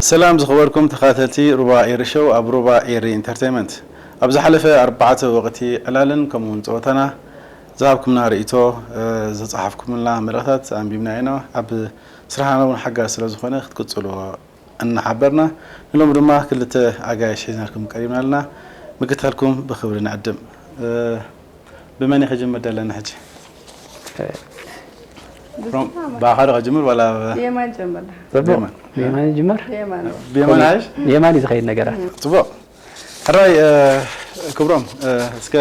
ሰላም ዝኸበርኩም ተኸታተልቲ ሩባ ኤሪ ሾው ኣብ ሩባ ኤሪ ኢንተርቴይንመንት። ኣብ ዝሓለፈ ኣርባዕተ ወቕቲ ዕላልን ከምኡውን ጸወታና ዝሃብኩምና ርእይቶ፣ እ፣ ዝጸሓፍኩምልና መልእኽታት ኣንቢብና ኢና። ኣብ ስራሕና እውን ሓጋዚ ስለ ዝኾነ ክትቅጽልዎ እናሓበርና፣ ንሎሚ ድማ ክልተ ኣጋይሽ ሒዝናልኩም ቀሪብና ኣለና። ምክትታልኩም ብኽብሪ ንዕድም። እ፣ ብመን እዩ ክጅምር ደለና ሕጂ? እ፣ ብኣኻ ዶ ክጅምር ዋላ ብ-? ብየማን ጀምር። ጽቡቕ። ብየማን። ብየማን ይጅመር? ብየማን። ብየማን ሓይሽ? ብየማን እዩ ዝኸይድ ነገራት። ጽቡቕ። ሕራይ፣ እ፣ ክብሮም፣ እ፣ እስከ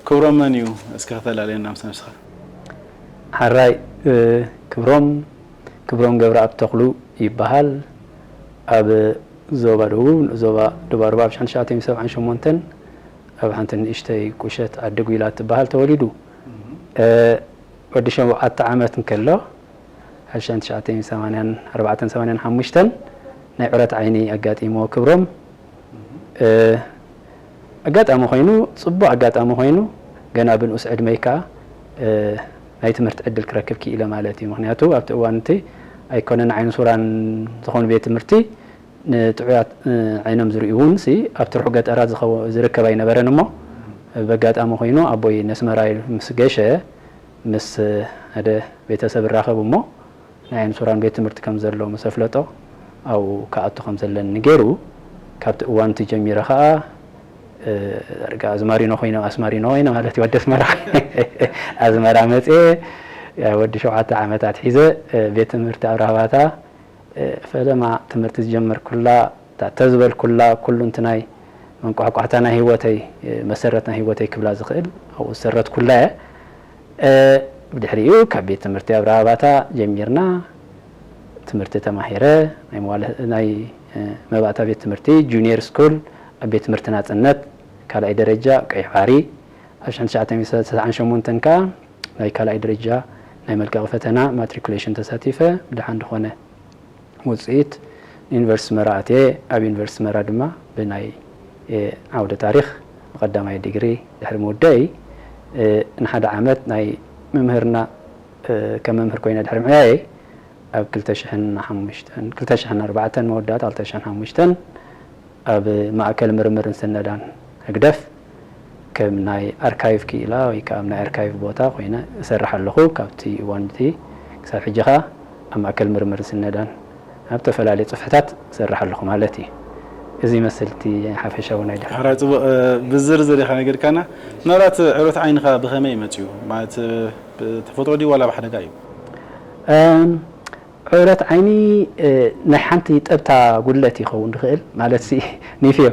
ክብሮም መን እዩ? እስከ ከተላለየና ምስ ነብስኻ። ሕራይ፣ እ፣ ክብሮም፣ ክብሮም ገብረኣብ ተኽሉ ይበሃል። ኣብ ዞባ ደቡብ፣ ዞባ ደቡብ ኣብ ሸሕን ትሽዓተ ሚእትን ሰብዓን ሸሞንተን ኣብ ሓንቲ ንእሽተይ ቁሸት ዓዲ ጒላ እትበሃል ተወሊዱ። እ፣ ወዲ ሸውዓተ ዓመት እንከሎ፣ ኣብ ሸሕን ትሽዓተ ሚእትን ሰማንያን ኣርባዕተን ሰማንያን ሓሙሽተን ናይ ዑረት ዓይኒ ኣጋጢምዎ ክብሮም። እ፣ ኣጋጣሚ ኮይኑ፣ ጽቡቕ ኣጋጣሚ ኮይኑ፣ ገና ብንኡስ ዕድመይ ከኣ፣ እ፣ ናይ ትምህርቲ ዕድል ክረክብ ክኢለ ማለት እዩ። ምኽንያቱ ኣብቲ እዋን እቲ ኣይኮነን ዓይነ ስውራን ዝኾኑ ቤት ትምህርቲ ንጥዑያት፣ እ፣ ዓይኖም ዝርእዩ እውን ሲ ኣብቲ ርሑቕ ገጠራት ዝኸው-፣ ዝርከብ ኣይነበረን እሞ፣ በጋጣሚ ኮይኑ ኣቦይ ነስመራ ምስ ገሸ፣ ምስ ሓደ ቤተሰብ እራኸብ እሞ፣ ናይ ዓይነ ስውራን ቤት ትምህርቲ ከም ዘሎ ምስ ኣፍለጦ፣ ኣብኡ ክኣቱ ከም ዘለኒ ገይሩ፣ ካብቲ እዋን እቲ ጀሚረ ኸኣ፣ እ፣ ዳርጋ ኣዝማሪኖ ኮይነ፣ ኣስማሪኖ ኮይነ ማለት እዩ፣ ወዲ ኣስመራ። ኣዝመራ መጽየ፣ ያ፣ ወዲ ሸውዓተ ዓመታት ሒዘ፣ እ፣ ቤት ትምህርቲ ኣብርሃ ባታ፣ እ፣ ፈለማ ትምህርቲ ዝጀመርኩላ፣ እታ ተዝበልኩላ፣ ኩሉ እንትናይ መንቋሕቋሕታ ናይ ህይወተይ፣ እ፣ መሰረት ናይ ህይወተይ ክብላ ዝኽእል ኣብኡ ዝሰረትኩላ እየ። እ፣ ብድሕሪኡ ካብ ቤት ትምህርቲ ኣብርሃ ባታ ጀሚርና ትምህርቲ ተማሂረ፣ ናይ መዋለ-፣ ናይ፣ እ፣ መባእታ ቤት ትምህርቲ ጁኒየር ስኩል ኣብ ቤት ትምህርቲ ናጽነት ካልኣይ ደረጃ ቀይሕ ባሕሪ፣ ኣብ ሸሕን ትሽዓተ ሚእትን ሰብዓን ሸሞንተን ከኣ ናይ ካልኣይ ደረጃ ናይ መልቀቒ ፈተና ማትሪኩሌሽን ተሳቲፈ፣ ብደሓን ዝኾነ ውጽኢት ዩኒቨርሲቲ ኣስመራ ኣትየ። ኣብ ዩኒቨርሲቲ ኣስመራ ድማ ብናይ፣ እ፣ ዓውደ ታሪኽ ብቐዳማይ ዲግሪ ድሕሪ ምውዳእይ፣ እ፣ ንሓደ ዓመት ናይ ምምህርና፣ እ፣ ከም መምህር ኮይነ ድሕሪ ምዕያየይ፣ ኣብ ክልተ ሽሕን ሓሙሽተን፣ ክልተ ሽሕን ኣርባዕተን መወዳእታ ክልተ ሽሕን ሓሙሽተን ኣብ ማእከል ምርምርን ስነዳን ህግደፍ ከም ናይ ኣርካይቭ ክኢላ ወይ ከኣ ኣብ ናይ ኣርካይቭ ቦታ ኮይነ እሰርሕ ኣለኹ። ካብቲ እዋን እቲ ክሳብ ሕጂ ከኣ ኣብ ማእከል ምርምርን ስነዳን ኣብ ዝተፈላለዩ ጽፍሕታት እሰርሕ ኣለኹ ማለት እዩ። እዚ ይመስል እቲ ሓፈሻዊ ናይ ድሕሪ። ሕራይ ጽቡቕ፣ እ፣ ብዝርዝር ኢኻ ነጊርካና። ምናልባት ዕብረት ዓይንኻ ብኸመይ እዩ መጺኡ? ማለት፣ እ፣ ብተፈጥሮ ድዩ ዋላ ብሓደጋ እዩ? እም፣ ዕብረት ዓይኒ፣ እ፣ ናይ ሓንቲ ጠብታ ጉድለት ይኸውን ዝኽእል። ማለት ሲ ኒፍዮ፣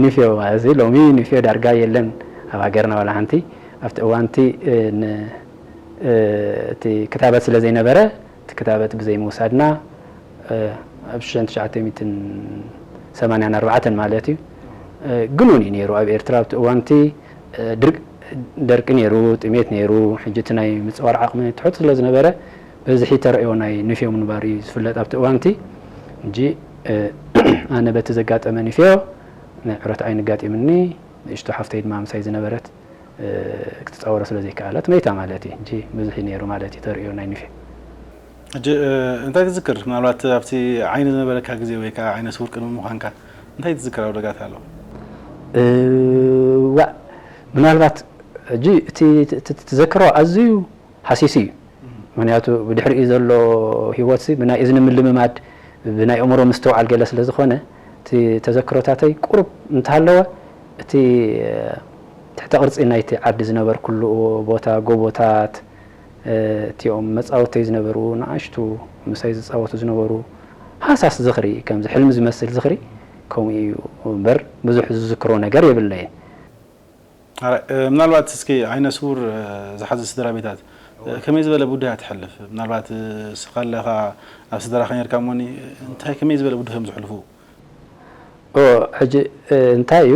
ኒፍዮ ማለት ሲ ሎሚ ኒፍዮ ዳርጋ የለን ኣብ ሃገርና ዋላ ሓንቲ። ኣብቲ እዋንቲ፣ እ፣ ን-፣ እ፣ እቲ ክታበት ስለ ዘይነበረ፣ እቲ ክታበት ብዘይምውሳድና፣ እ፣ ኣብ ሽሕን ትሽዓተ ሚእትን ሰማንያን ኣርባዕተን ማለት እዩ፣ እ፣ ግኑን እዩ ነይሩ ኣብ ኤርትራ ኣብቲ እዋንቲ፣ እ፣ ድርቅ-፣ ደርቂ ነይሩ፣ ጥሜት ነይሩ። ሕጂ እቲ ናይ ምጽዋር ዓቕሚ ትሑት ስለ ዝነበረ፣ በዝሒ ተርእዮ ናይ ንፍዮ ምንባሩ እዩ ዝፍለጥ ኣብቲ እዋንቲ። ሕጂ፣ እ፣ ኣነ በቲ ዘጋጠመ ንፍዮ ናይ ዕረት ዓይኒ ኣጋጢምኒ፣ ንእሽቶ ሓፍተይ ድማ ምሳይ ዝነበረት፣ እ፣ ክትጻወሮ ስለ ዘይከኣለት መይታ ማለት እዩ። ሕጂ ብዙሕ እዩ ነይሩ ማለት እዩ ተርእዮ ናይ ንፍዮ። ሕጂ፣ እ፣ እንታይ ትዝክር? ምናልባት ኣብቲ ዓይኒ ዝነበረካ ግዜ ወይ ከኣ ዓይነ ስውር ቅድሚ ምዃንካ እንታይ ትዝክር ኣውደጋት ኣሎ? እ፣ ዋእ፣ ምናልባት ሕጂ እቲ ት-፣ ት-፣ ትዘክሮ ኣዝዩ ሃሲስ እዩ። ምኽንያቱ ብድሕሪኡ ዘሎ ህይወትሲ ብናይ እዝኒ ምልምማድ፣ ብናይ ኣእምሮ ምስትውዓል ገለ ስለ ዝኾነ፣ እቲ ተዘክሮታተይ ቁሩብ እንተሃለወ፣ እቲ ትሕተ ቅርጺ ናይቲ ዓዲ ዝነበርኩሉ ቦታ፣ ጎቦታት፣ እቲኦም መጻወተይ ዝነበሩ ንኣሽቱ ምሳይ ዝጻወቱ ዝነበሩ ሃሳስ ዝኽሪ፣ ከምዚ ሕልሚ ዝመስል ዝኽሪ ከምኡ እዩ እምበር፣ ብዙሕ ዝዝክሮ ነገር የብለይን። ኣረ፣ እ፣ ምናልባት እስኪ ዓይነ ስውር፣ እ፣ ዝሓዘ ስድራ ቤታት፣ እ፣ ከመይ ዝበለ ብድሆ እያ ትሕልፍ? ምናልባት፣ እ፣ እስኻ ኣለኻ ኣብ ስድራኻ ነርካ እሞኒ፣ እንታይ ከመይ ዝበለ ብድሆ እዮም ዝሕልፉ? ኦ፣ ሕጂ፣ እ፣ እንታይ እዩ፣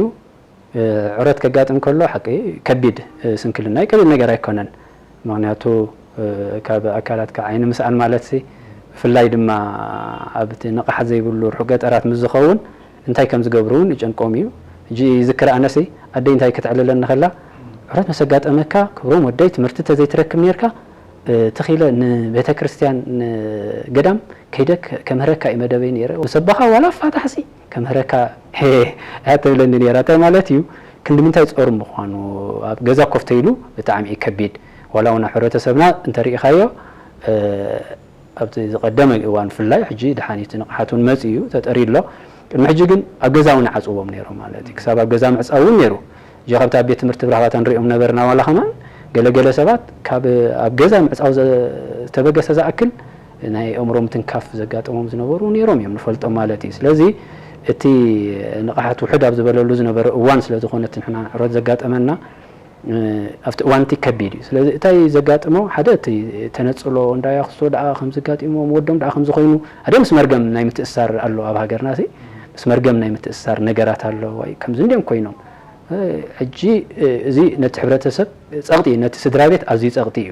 እ፣ ዕረት ከጋጥም ከሎ ሓቂ ከቢድ፣ እ፣ ስንክልና እዩ፣ ቀሊል ነገር ኣይኮነን። ምኽንያቱ፣ እ፣ ካብ ኣካላትካ ዓይኒ ምስኣን ማለትሲ፣ ብፍላይ ድማ ኣብቲ ንቕሓት ዘይብሉ ርሑቕ ገጠራት ምስ ዝኸውን፣ እንታይ ከም ዝገብሩ እውን ይጨንቆም እዩ። ሕጂ ይዝክር ኣነሲ፣ ኣደይ እንታይ ክትዕልለኒ ከላ፣ ዕረት ምስ ኣጋጠመካ፣ ክብሮም ወደይ፣ ትምህርቲ እንተዘይትረክብ ኔርካ፣ ትኺለ ንቤተ ክርስቲያን ንገዳም ከይደ ከምህረካ እዩ መደበይ ነይረ። ምስ ኣቦኻ ዋላ ኣፋታሕሲ ከምህረካ እያ ትብለኒ ነይራ። እንታይ ማለት እዩ? ክንዲ ምንታይ ጾር ምዃኑ ኣብ ገዛ ኮፍ ተይሉ ብጣዕሚ እዩ ከቢድ። ዋላ እውን ኣብ ሕብረተሰብና እንተሪኢኻዮ ኣብቲ ዝቐደመ እዋን ብፍላይ፣ ሕጂ ደሓን እቲ ንቕሓት እውን መጺኡ እዩ ተጠርዩ ኣሎ። ቅድሚ ሕጂ ግን ኣብ ገዛ እውን ይዓጽዎም ነይሮም ማለት እዩ። ክሳብ ኣብ ገዛ ምዕጻው እውን ነይሩ። ሕጂ ካብቲ ኣብ ቤት ትምህርቲ ብራህባታ ንሪኦም ነበርና። ዋላ ከማን ገለገለ ሰባት ካብ ኣብ ገዛ ምዕጻው ዝተበገሰ ዝኣክል ናይ ኣእምሮ ምትንካፍ ዘጋጠሞም ዝነበሩ ነይሮም እዮም ንፈልጦም ማለት እዩ። ስለዚ እቲ ንቕሓት ውሕድ ኣብ ዝበለሉ ዝነበረ እዋን ስለ ዝኾነ እቲ ንሕና ዕረት ዘጋጠመና ኣብቲ እዋን እቲ ከቢድ እዩ። ስለዚ እታይ ዘጋጥሞ ሓደ እቲ ተነጽሎ እንዳ ያኽስቶ ደኣ ከም ዘጋጢሞ ወዶም ደኣ ከም ዝኾይኑ ሓደ ምስ መርገም ናይ ምትእሳር ኣሎ ኣብ ሃገርና ሲ ምስ መርገም ናይ ምትእሳር ነገራት ኣሎ ወይ ከምዚ እንዲዮም ኮይኖም ሕጂ እዚ ነቲ ሕብረተሰብ ጸቕጢ እዩ፣ ነቲ ስድራ ቤት ኣዝዩ ጸቕጢ እዩ።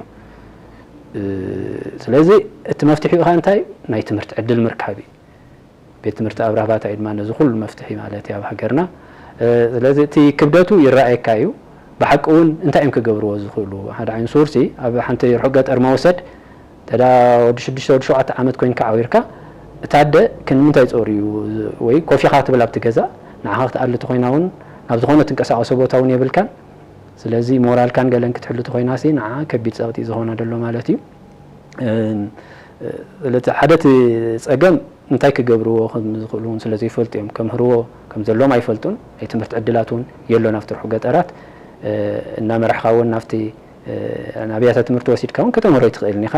ስለዚ እቲ መፍትሒኡ ኸ እንታይ እዩ? ናይ ትምህርቲ ዕድል ምርካብ እዩ። ቤት ትምህርቲ ኣብራህባታ እዩ ድማ ነዚ ኩሉ መፍትሒ ማለት እዩ ኣብ ሃገርና። ስለዚ እቲ ክብደቱ ይረኣየካ እዩ። ብሓቂ እውን እንታይ እዮም ክገብርዎ ዝኽእሉ? ሓደ ዓይነ ስውርሲ ኣብ ሓንቲ ርሑቕ ገጠር መወሰድ ተዳ ወዲ ሽዱሽተ ወዲ ሸውዓተ ዓመት ኮይንካ ዓዊርካ እታ ኣደ ክንምንታይ ጾር እዩ ወይ ኮፍ ኢኻ ትብል ኣብቲ ገዛ ንዓኻ ክትኣሊ ተኾይና እውን ናብ ዝኾነ ትንቀሳቐሶ ቦታ እውን የብልካን። ስለዚ ሞራልካን ገለን ክትሕሉ ተኾይና ሲ ንዓ ከቢድ ጸቕጢ ዝኾና ደሎ ማለት እዩ። ስለዚ ሓደ እቲ ጸገም እንታይ ክገብርዎ ከም ዝኽእሉ እውን ስለ ዘይፈልጡ እዮም። ከምህርዎ ከም ዘለዎም ኣይፈልጡን። ናይ ትምህርቲ ዕድላት እውን የሎን ኣብቲ ርሑቕ ገጠራት። እናመራሕኻ እውን ናብቲ ንኣብያተ ትምህርቲ ወሲድካ እውን ከተምህሮ ኣይትኽእልን ኢኻ።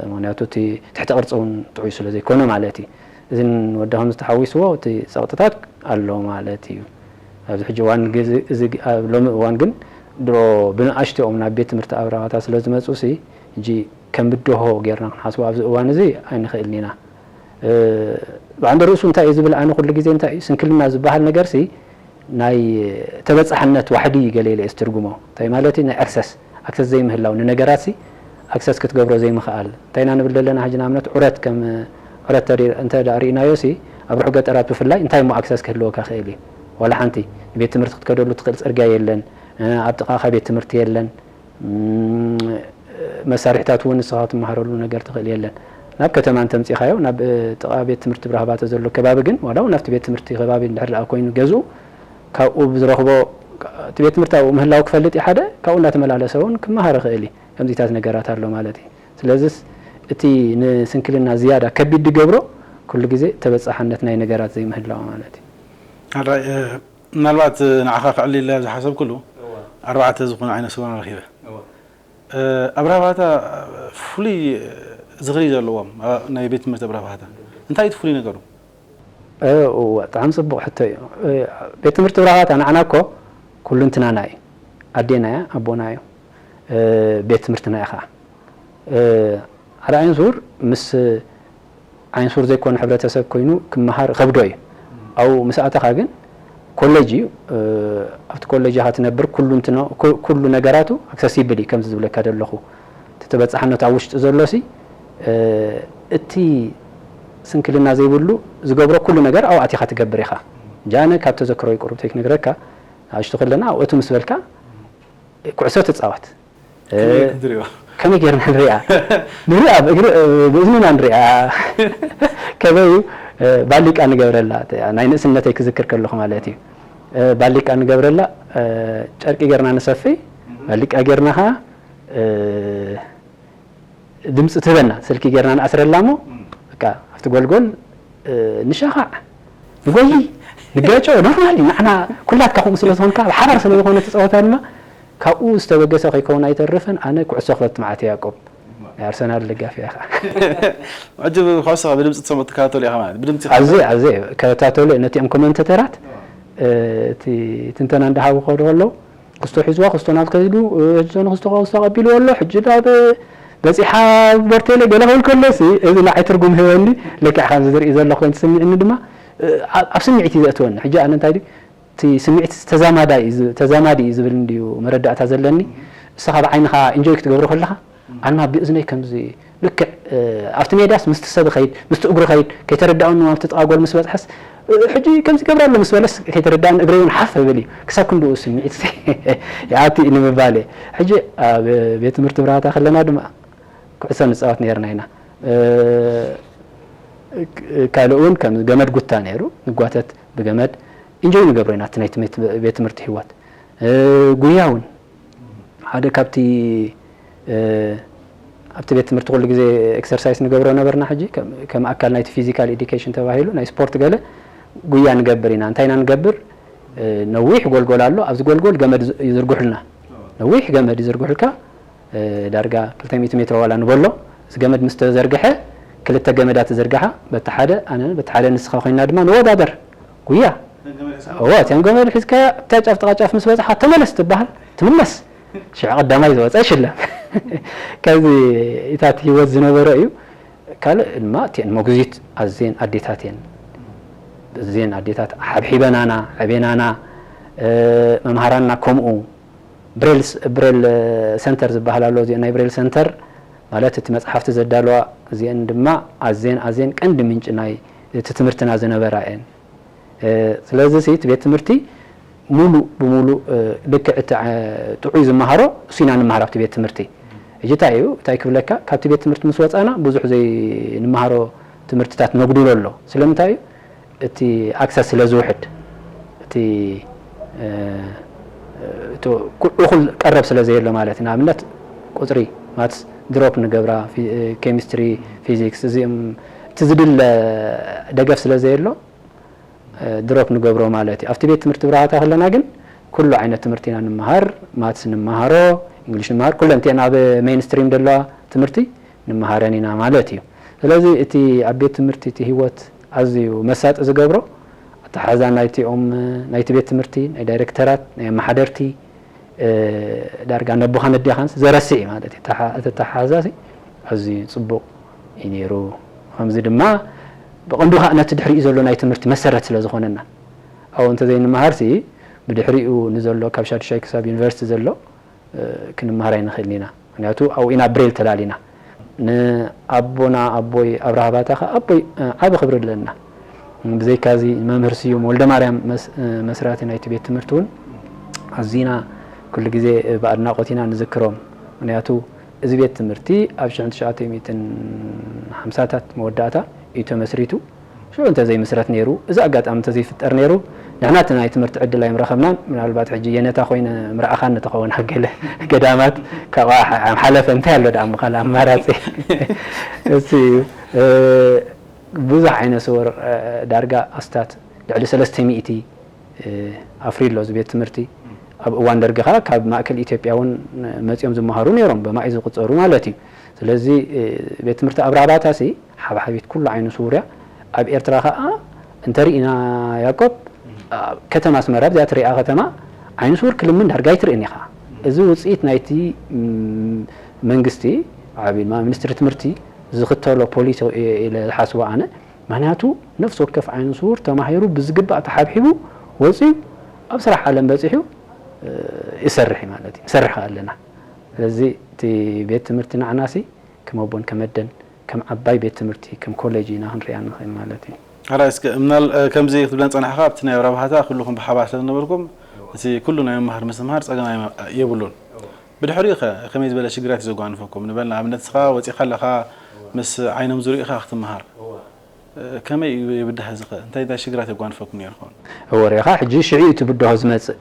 ምኽንያቱ እቲ ትሕቲ ቅርፂ እውን ጥዑይ ስለ ዘይኮነ ማለት እዩ። እዝን ወዲ ከም ዝተሓዊስዎ እቲ ፀቕጥታት ኣሎ ማለት እዩ። ኣብዚ ሕጂ እዋን ግዜ እዚ ኣብ ሎሚ እዋን ግን ድሮ ብንኣሽትኦም ናብ ቤት ትምህርቲ ኣብራባታ ስለ ዝመፁ ሲ ሕጂ ከም ብድሆ ጌርና ክንሓስቦ ኣብዚ እዋን እዚ ኣይንኽእልን ኢና። ብዓንደ ርእሱ እንታይ እዩ ዝብል ኣነ ኩሉ ግዜ እንታይ እዩ ስንክልና ዝበሃል ነገር ሲ ናይ ተበጻሕነት ዋሕዲ ገለ ኢለ እየ ዝትርጉሞ። እንታይ ማለት እዩ? ናይ ኣክሰስ ኣክሰስ ዘይምህላው ንነገራት ሲ ኣክሰስ ክትገብሮ ዘይምኽኣል እንታይ ኢና ንብል ዘለና ሕጂ ንኣብነት ዑረት ከም ዑረት እንተ ርኢናዮ ሲ ኣብ ርሑ ገጠራት ብፍላይ እንታይ እሞ ኣክሰስ ክህልወካ ክእል እዩ? ዋላ ሓንቲ ንቤት ትምህርቲ ክትከደሉ ትኽእል ጽርግያ የለን። ኣብ ጥቓኻ ቤት ትምህርቲ የለን። መሳርሕታት እውን ንስኻ ትመሃረሉ ነገር ትኽእል የለን። ናብ ከተማ እንተምፂኻዮ ናብ ጥቓ ቤት ትምህርቲ ብራህባተ ዘሎ ከባቢ ግን ዋላ እውን ኣብቲ ቤት ትምህርቲ ከባቢ እንድሕር ደኣ ኮይኑ ገዝኡ ካብኡ ብዝረኽቦ እቲ ቤት ትምህርቲ ኣብኡ ምህላው ክፈልጥ እዩ ሓደ ካብኡ እንዳተመላለሰ እውን ክመሃር ይኽእል እዩ። ከምዚታት ነገራት ኣሎ ማለት እዩ። ስለዚስ እቲ ንስንክልና ዝያዳ ከቢድ ዝገብሮ ኩሉ ግዜ ተበፃሕነት ናይ ነገራት ዘይምህላው ማለት እዩ። ምናልባት ንዓኻ ክዕሊ ኢለ ዝሓሰብኩሉ ኣርባዕተ ዝኾኑ ዓይነት ሰብና ረኺበ። ኣብ ራህባታ ፍሉይ ዝኽሪ ዘለዎም ናይ ቤት ትምህርቲ ኣብ ራህባታ እንታይ እቲ ፍሉይ ነገሩ? እወ ብጣዕሚ ፅቡቕ ሕቶ እዩ። ቤት ትምህርቲ ብራህባታ ንዓና እኮ ኩልንትናና እዩ። ኣዴና እያ ኣቦና እዩ። ቤት ትምህርትና እዩ ከዓ ሓደ ዓይነስውር ምስ ዓይነስውር ዘይኮነ ሕብረተሰብ ኮይኑ ክመሃር ከብዶ እዩ። ኣብኡ ምስ ኣተኻ ግን ኮሌጅ እዩ። ኣብቲ ኮሌጅ ኢኻ ትነብር፣ ኩሉ እንትኖ ኩሉ ነገራቱ ኣክሰሲብል እዩ። ከምዚ ዝብለካ ዘለኹ እቲ ተበፃሕነቱ ኣብ ውሽጢ ዘሎ ሲ እቲ ስንክልና ዘይብሉ ዝገብሮ ኩሉ ነገር ኣብኡ ኣቲኻ ትገብር ኢኻ። ጃነ ካብ ተዘክሮይ ቁሩብ ተይክነግረካ ንኣሽቱ ከለና ኣብኡ እቲ ምስ በልካ ኩዕሶ ትፃወት። ከመይ ጌርና ንሪኣ? ንሪኣ ብእዝንና ንሪኣ። ከመይ እዩ ባሊቃ ንገብረላ ናይ ንእስነተይ ክዝክር ከለኹ ማለት እዩ። ባሊቃ ንገብረላ ጨርቂ ጌርና ንሰፊ ባሊቃ ጌርና ኸዓ ድምፂ ትህበና ስልኪ ጌርና ንኣስረላ እሞ በቃ ኣብቲ ጎልጎል ንሻኻዕ ንጎይ ንጋጮ ኖርማሊ ንዓና ኩላትካ ከምኡ ስለ ዝኾንካ ብሓባር ስለ ዝኾነ ትፃወታ ድማ ካብኡ ዝተበገሰ ከይከውን ኣይተርፍን። ኣነ ኩዕሶ ክፈት መዓት ያዕቆብ ናይ ኣርሰናል ደጋፊ እያ ከዓ። ሕጂ ኩዕሶ ብድምፂ ትሰምዑ ትከታተሉ ኢኻ ማለት ብድምፂ ኣዜ ኣዜ ከታተሉ ነቲኦም ኮመንተተራት እቲ ትንተና እንዳሃቡ ከዱ ከለዉ ክስቶ ሒዝዋ ክስቶ ናብ ከይዱ ሕጂ ንክስቶ ክስቶ ቀቢልዎ ኣሎ ሕጂ ናብ በፂሓ ቦርቴለ ገለ ክብል ከሎ ሲ እዚ ንዓይ ትርጉም ህበኒ። ልክዕ ከምዚ ዝርኢ ዘሎ ኮይኑ ትስምዕኒ ድማ ኣብ ስምዒት እዩ ዘእትወኒ። ሕጂ ኣነ እንታይ ድዩ እቲ ስምዒት ተዛማዲ እዩ ዝብል እንድዩ መረዳእታ ዘለኒ። እስኻ ብዓይንኻ ኢንጆይ ክትገብሮ ከለኻ ኣንማ ብእዝነይ ከምዚ ልክዕ ኣብቲ ሜዳስ ምስቲ ሰብ ኸይድ ምስቲ እግሩ ኸይድ ከይተረዳእኑ ኣብቲ ጥቓ ጎል ምስ በፅሐስ ሕጂ ከምዚ ገብር ኣሎ ምስ በለስ ከይተረዳእኒ እግረይ እውን ሓፍ ብል እዩ ክሳብ ክንድኡ ስምዒት ይኣቲ እዩ ንምባል እየ። ሕጂ ኣብ ቤት ትምህርቲ ብራህታ ከለና ድማ ኩዕሶ ንፃወት ነርና ኢና። ካልእ እውን ከም ገመድ ጉታ ነይሩ፣ ንጓተት ብገመድ። ኢንጆይ ንገብሮ ኢና እቲ ናይ ቤት ትምህርቲ ህይወት። ጉያ እውን ሓደ ካብቲ ኣብቲ ቤት ትምህርቲ ኩሉ ግዜ ኤክሰርሳይስ ንገብሮ ነበርና። ሕጂ ከም ኣካል ናይቲ ፊዚካል ኤዲኬሽን ተባሂሉ ናይ ስፖርት ገለ ጉያ ንገብር ኢና። እንታይ ኢና ንገብር? ነዊሕ ጎልጎል ኣሎ። ኣብዚ ጎልጎል ገመድ ይዝርግሑልና። ነዊሕ ገመድ ይዝርግሑልካ። ዳርጋ ክልተ ሚእቲ ሜትሮ ዋላ ንበሎ። እዚ ገመድ ምስ ተዘርግሐ፣ ክልተ ገመዳት ተዘርግሓ፣ በቲ ሓደ ኣነ በቲ ሓደ ንስኻ ኮይና ድማ ንወዳደር። ጉያ። እዎ፣ እተን ገመድ ሒዝካያ እታ ጫፍ ጥቓ ጫፍ ምስ በጽሓ ተመለስ ትበሃል፣ ትምለስ። ሽዕ ቀዳማይ ዝወጸ ይሽለም። ከዚ ኢታት ህይወት ዝነበረ እዩ። ካልእ ድማ እተን መጉዚት ኣዜን ኣዴታት እየን። እዜን ኣዴታት ሓብሒበናና፣ ዕቤናና፣ መምሃራንና ከምኡ። ብሬል ሰንተር ዝበሃል ኣሎ። እዚ ናይ ብሬል ሰንተር ማለት እቲ መጽሓፍቲ ዘዳለዋ እዚአን ድማ ኣዜን ኣዜን ቀንዲ ምንጪ ናይ እቲ ትምህርትና ዝነበራ እየን። ስለዚ እቲ ቤት ትምህርቲ ሙሉእ ብሙሉእ ልክዕ እቲ ጥዑይ ዝመሃሮ እሱ ኢና ንመሃር ኣብቲ ቤት ትምህርቲ። ሕጂ እንታይ እዩ እንታይ ክብለካ፣ ካብቲ ቤት ትምህርቲ ምስ ወፃና ብዙሕ ዘይንመሃሮ ትምህርትታት ነጉድሎ ኣሎ። ስለምንታይ እዩ? እቲ ኣክሰስ ስለ ዝውሕድ፣ እቲ እኩል ቀረብ ስለ ዘየሎ ማለት እዩ። ንኣብነት ቁፅሪ፣ ማትስ ድሮፕ ንገብራ፣ ኬሚስትሪ፣ ፊዚክስ፣ እዚኦም እቲ ዝድለ ደገፍ ስለ ዘየሎ ድሮፕ ንገብሮ ማለት እዩ። ኣብቲ ቤት ትምህርቲ ብራሃታ ከለና ግን ኩሉ ዓይነት ትምህርቲ ኢና ንምሃር። ማትስ ንምሃሮ፣ እንግሊሽ ንምሃር፣ ኩለን እቲአን ኣብ ሜይንስትሪም ዘለዋ ትምህርቲ ንምሃረን ኢና ማለት እዩ። ስለዚ እቲ ኣብ ቤት ትምህርቲ እቲ ህይወት ኣዝዩ መሳጢ ዝገብሮ ኣተሓዛ ናይቲኦም ናይቲ ቤት ትምህርቲ፣ ናይ ዳይሬክተራት፣ ናይ ኣመሓደርቲ፣ ዳርጋ ነቦኻን ኣዴኻንስ ዘረስዕ እዩ ማለት እዩ። እቲ ኣተሓዛ ኣዝዩ ጽቡቕ እዩ ነይሩ። ከምዚ ድማ ብቐንዱ ከዓ ነቲ ድሕሪኡ ዘሎ ናይ ትምህርቲ መሰረት ስለ ዝኾነና፣ ኣብኡ እንተዘይንመሃርሲ ብድሕሪኡ ንዘሎ ካብ ሻዱሻይ ክሳብ ዩኒቨርሲቲ ዘሎ ክንመሃር ኣይንኽእልን ኢና። ምክንያቱ ኣብኡ ኢና ብሬል ተላሊና። ንኣቦና ኣቦይ ኣብርሃ ባታ ከዓ ኣቦይ ዓቢ ክብሪ ኣለና። ብዘይካዚ መምህር ስዩም ወልደማርያም መስራቲ ናይቲ ቤት ትምህርቲ እውን ኣዚና ኩሉ ግዜ ብኣድናቖት ኢና ንዝክሮም። ምክንያቱ እዚ ቤት ትምህርቲ ኣብ ሽሕን ትሽዓተ ሚእትን ሓምሳታት መወዳእታ እዩ ተመስሪቱ። ሽዑ እንተዘይምስረት ነይሩ፣ እዚ ኣጋጣሚ እንተዘይፍጠር ነይሩ፣ ንሕና እቲ ናይ ትምህርቲ ዕድል ኣይምረኸብናን። ምናልባት ሕጂ የነታ ኮይነ ምርኣኻኒ ተኸውን ኣብ ገለ ገዳማት ካብኣ ሓ-፣ ሓለፈ እንታይ ኣሎ ደኣ ምኻል ኣማራጺ? እሱ እዩ። እ፣ ብዙሕ ዓይነ ስውር፣ እ፣ ዳርጋ ኣስታት ልዕሊ ሰለስተ ሚእቲ፣ እ፣ ኣፍርዩ ኣሎ እዚ ቤት ትምህርቲ። ኣብ እዋን ደርጊ ኸኣ ካብ ማእከል ኢትዮጵያ እውን መጺኦም ዝመሃሩ ነይሮም፣ ብማይ ዝቁጸሩ ማለት እዩ። ስለዚ፣ እ፣ ቤት ትምህርቲ ኣብርሃ ባታሲ ሓብሓቢት ኩሉ ዓይኑ ስውር እያ። ኣብ ኤርትራ ኸኣ እንተርኢና ያዕቆብ፣ ኣብ ከተማ ኣስመራ ኣብዚኣ ትሪኣ ከተማ ዓይኑ ስውር ክልምን ዳርጋ ኣይትርእን ኢኻ። እዚ ውጽኢት ናይቲ፣ ም፣ መንግስቲ ዓቢ ድማ ሚኒስትሪ ትምህርቲ ዝኽተሎ ፖሊሲ እየ ኢለ ዝሓስቦ ኣነ። ምኽንያቱ ነፍሲ ወከፍ ዓይኑ ስውር ተማሂሩ ብዝግባእ ተሓብሒቡ ወጺኡ ኣብ ስራሕ ዓለም በጺሑ፣ እ፣ ይሰርሕ እዩ ማለት እዩ። ንሰርሕ ከኣ ኣለና። ስለዚ እቲ ቤት ትምህርቲ ንዓናሲ ከም ኣቦን ከም ኣደን፣ ከም ዓባይ ቤት ትምህርቲ፣ ከም ኮሌጅ ኢና ክንሪኣ ንኽእል ማለት እዩ። ሕራይ እስከ ምናል-፣ እ፣ ከምዚ ክትብለን ጸናሕካ፣ ኣብቲ ናይ ኣብርሃ ባታ ኩልኹም ብሓባር ስለ ዝነበርኩም፣ እቲ ኩሉ ናይ ምምሃር ምስትምሃር ጸገም ኣይ-፣ የብሉን። ብድሕሪኡ ኸ ከመይ ዝበለ ሽግራት እዩ ዘጓንፈኩም? ንበል ንኣብነት ንስኻ ወጺእካ ኣለኻ፣ ምስ ዓይኖም ዝርእዩኻ ክትምሃር። እ፣ ከመይ እዩ የብዳህ እዚ ኸ? እንታይ እንታይ ሽግራት የጓንፈኩም ነይሩ ኸውን? እወ፣ ርኢኻ፣ ሕጂ ሽዑ እዩ እቲ ብድሆ ዝመጽእ።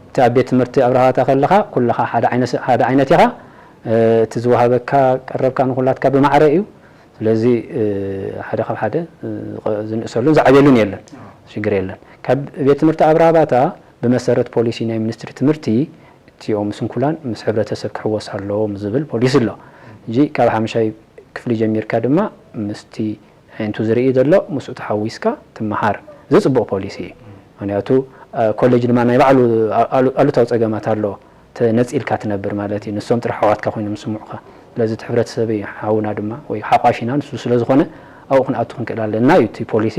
እቲ ኣብ ቤት ትምህርቲ ኣብርሃ ባታ ከለኻ፣ ኩልኻ ሓደ ዓይነ-፣ ሓደ ዓይነት ኢኻ። እ፣ እቲ ዝወሃበካ ቀረብካ ንኹላትካ ብማዕረ እዩ። ስለዚ፣ እ፣ ሓደ ካብ ሓደ፣ እ፣ ዝንእሰሉን ዝዓብየሉን የለን። ሽግር የለን። ካብ ቤት ትምህርቲ ኣብርሃ ባታ ብመሰረት ፖሊሲ ናይ ሚኒስትሪ ትምህርቲ፣ እቲኦም ስንኩላን ምስ ሕብረተሰብ ክሕወስ ኣለዎም ዝብል ፖሊሲ ኣሎ። ሕጂ ካብ ሓምሻይ ክፍሊ ጀሚርካ ድማ ምስቲ ኣዒንቱ ዝርኢ ዘሎ ምስኡ ተሓዊስካ ትመሃር። እዚ ጽቡቕ ፖሊሲ እዩ። ምኽንያቱ፣ እ፣ ኮሌጅ ድማ ናይ ባዕሉ ኣሉ-፣ ኣሉታዊ ጸገማት ኣለዎ። ተነጺልካ ትነብር ማለት እዩ። ንሶም ጥራሕ ኣሕዋትካ ኮይኖም ዝስምዑኻ። ስለዚ እቲ ሕብረተሰብ እዩ ሓውና ድማ ወይ ሓቋፊና ንሱ ስለ ዝኾነ ኣብኡ ክንኣቱ ክንክእል ኣለና እዩ። እቲ ፖሊሲ፣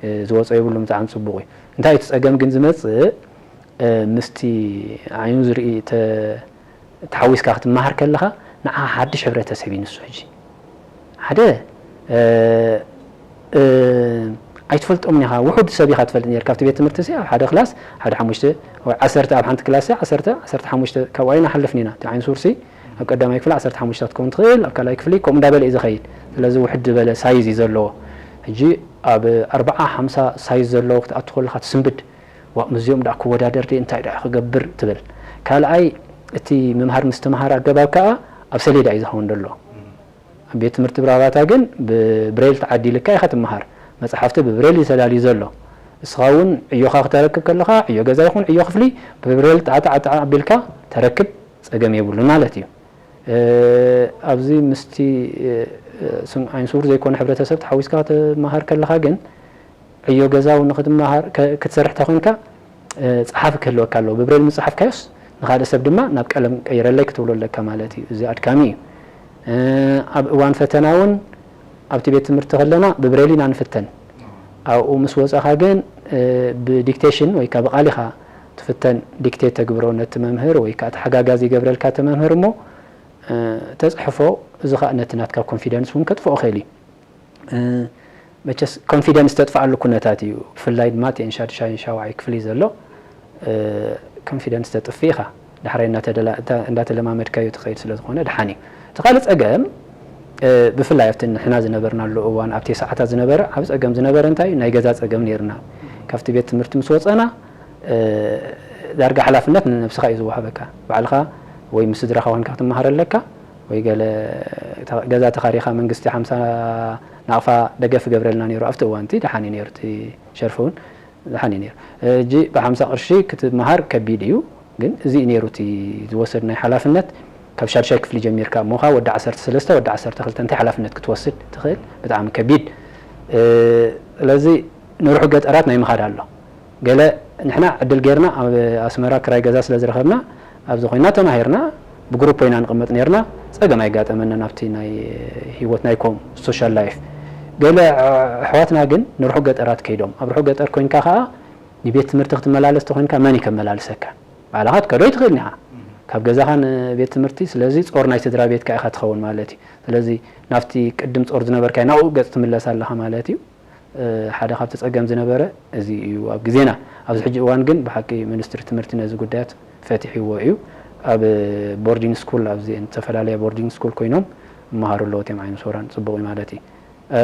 እ፣ ዝወጾ የብሉን፣ ብጣዕሚ ጽቡቕ እዩ። እንታይ እቲ ጸገም ግን ዝመጽእ፣ እ፣ ምስቲ ዓይኑ ዝርኢ ተ-፣ ተሓዊስካ ክትመሃር ከለኻ ንዓኻ ሓድሽ ሕብረተሰብ እዩ ንሱ። ሕጂ ሓደ፣ እ፣ እ፣ ኣይትፈልጦምን ኢኻ፣ ውሑድ ሰብ ኢኻ ትፈልጥ ነይርካ። ኣብቲ ቤት ትምህርቲሲ ኣብ ሓደ ክላስ ሓደ ሓሙሽተ ወይ ዓሰርተ፣ ኣብ ሓንቲ ክላስ ዓሰርተ፣ ዓሰርተ ሓሙሽተ ካብኡ ኣይንሓልፍን ኢና። እቲ ዓይነ ስውርሲ ኣብ ቀዳማይ ክፍሊ ዓሰርተ ሓሙሽተ ክትከውን ትኽእል፣ ኣብ ካልኣይ ክፍሊ ከምኡ እንዳበለ እዩ ዝኸይድ። ስለዚ ውሕድ ዝበለ ሳይዝ እዩ ዘለዎ። ሕጂ ኣብ ኣርብዓ ሓምሳ ሳይዝ ዘለዎ ክትኣቱ ከለኻ ትስንብድ። ዋ፣ ምስዚኦም ደኣ ክወዳደር ድየ፣ እንታይ ደኣ ክገብር ትብል። ካልኣይ፣ እቲ ምምሃር ምስትምሃር ኣገባብ ከኣ ኣብ ሰሌዳ እዩ ዝኸውን ዘሎ። ኣብ ቤት ትምህርቲ ብራባታ ግን ብብሬል ተዓዲልካ ኢኻ ትመሃር። መጽሓፍቲ ብብሬል እዩ ተዳልዩ ዘሎ። እስኻ እውን ዕዮኻ ክተረክብ ከለኻ፣ ዕዮ ገዛ ይኹን ዕዮ ክፍሊ ብብሬል ጣዕጣዕጣዕ ኣቢልካ ተረክብ፣ ጸገም የብሉን ማለት እዩ። እ፣ ኣብዚ ምስቲ፣ እ፣ ስም-፣ ዓይንሱር ዘይኮነ ሕብረተሰብ ተሓዊስካ ክትመሃር ከለኻ ግን፣ ዕዮ ገዛ እውን ንክትመሃር፣ ከ-፣ ክትሰርሕ ተኾይንካ፣ እ፣ ጸሓፊ ክህልወካ ኣለዎ። ብብሬል ምጽሓፍካዮስ ንኻልእ ሰብ ድማ ናብ ቀለም ቀይረለይ ክትብሎ ኣለካ ማለት እዩ። እዚ ኣድካሚ እዩ። እ፣ ኣብ እዋን ፈተና እውን ኣብቲ ቤት ትምህርቲ ከለና ብብሬል ኢና ንፍተን። ኣብኡ ምስ ወጻኻ ግን፣ እ፣ ብዲክቴሽን ወይ ከዓ ብቓል ኢኻ ትፍተን። ዲክቴት ተግብሮ ነቲ መምህር ወይ ከዓ ተሓጋጋዚ ይገብረልካ እቲ መምህር እሞ፣ እ፣ ተጽሕፎ። እዚ ከዓ ነቲ ናትካ ኮንፊደንስ እውን ከጥፍኦ ይኽእል እዩ። እ፣ መቸስ ኮንፊደንስ ተጥፍኣሉ ኩነታት እዩ። ብፍላይ ድማ እቲአን ሻድሻይን ሻውዓይ ክፍሊ ዘሎ፣ እ፣ ኮንፊደንስ ተጥፍእ ኢኻ። ዳሕራይ እናተደላ-፣ እታ-፣ እንዳተለማመድካዮ ትኸይድ ስለ ዝኾነ ደሓን እዩ። እቲ ካልእ ጸገም፣ እ፣ ብፍላይ ኣብቲ ንሕና ዝነበርናሉ እዋን፣ ኣብቲ ሰዓታት ዝነበረ ዓብ ጸገም ዝነበረ እንታይ እዩ? ናይ ገዛ ጸገም ነይርና። ካብቲ ቤት ትምህርቲ ምስ ወጸና፣ እ፣ ዳርጋ ሓላፍነት ንነብስኻ እዩ ዝወሃበካ። ባዕልኻ ወይ ምስ ስድራኻ ኮንካ ክትመሃር ኣለካ፣ ወይ ገለ ተ-፣ ገዛ ተኻሪኻ መንግስቲ ሓምሳ ናቕፋ ደገፍ ይገብረልና ነይሩ ኣብቲ እዋን እቲ። ደሓን እዩ ነይሩ እቲ ሸርፊ እውን። ደሓን እዩ ነይሩ። ሕጂ ብሓምሳ ቅርሺ ክትመሃር ከቢድ እዩ፣ ግን እዚ እዩ ነይሩ እቲ ዝወሰድናዮ ሓላፍነት። ካብ ሻድሻይ ክፍሊ ጀሚርካ እሞ ኸኣ ወዲ ዓሰርተ ሰለስተ፣ ወዲ ዓሰርተ ክልተ እንታይ ሓላፍነት ክትወስድ ትኽእል? ብጣዕሚ ከቢድ። እ፣ ስለዚ ንርሑቕ ገጠራት ናይ ምኻድ ኣሎ። ገለ ንሕና ዕድል ጌርና ኣብ ኣስመራ ክራይ ገዛ ስለ ዝረኸብና፣ ኣብዚ ኮይና ተማሂርና፣ ብግሩፕ ኮይና ንቕመጥ ኔርና፣ ጸገም ኣይጋጠመናን ኣብቲ ናይ ህይወት ናይ ኮም ሶሻል ላይፍ። ገለ ኣሕዋትና ግን ንርሑቕ ገጠራት ከይዶም፣ ኣብ ርሑቕ ገጠር ኮይንካ ከኣ ንቤት ትምህርቲ ክትመላለስ ተኾይንካ መን እዩ ከመላልሰካ? ባዕልኻ ክትከዶ ኣይትኽእልን ኢኻ። ካብ ገዛኻ ንቤት ትምህርቲ፣ ስለዚ ጾር ናይ ስድራ ቤትካ ኢኻ ትኸውን ማለት እዩ። ስለዚ ናብቲ ቅድም ጾር ዝነበርካዮ ናብኡ ገጽ ትምለስ ኣለኻ ማለት እዩ። እ፣ ሓደ ካብቲ ጸገም ዝነበረ እዚ እዩ ኣብ ግዜና። ኣብዚ ሕጂ እዋን ግን ብሓቂ ሚኒስትሪ ትምህርቲ ነዚ ጉዳያት ፈቲሕዎ እዩ። ኣብ ቦርዲንግ ስኩል፣ ኣብዚ ዝተፈላለያ ቦርዲንግ ስኩል ኮይኖም ይመሃሩ ኣለዉ እቲኦም ዓይነ ስውራን፣ ጽቡቕ እዩ ማለት እዩ። እ፣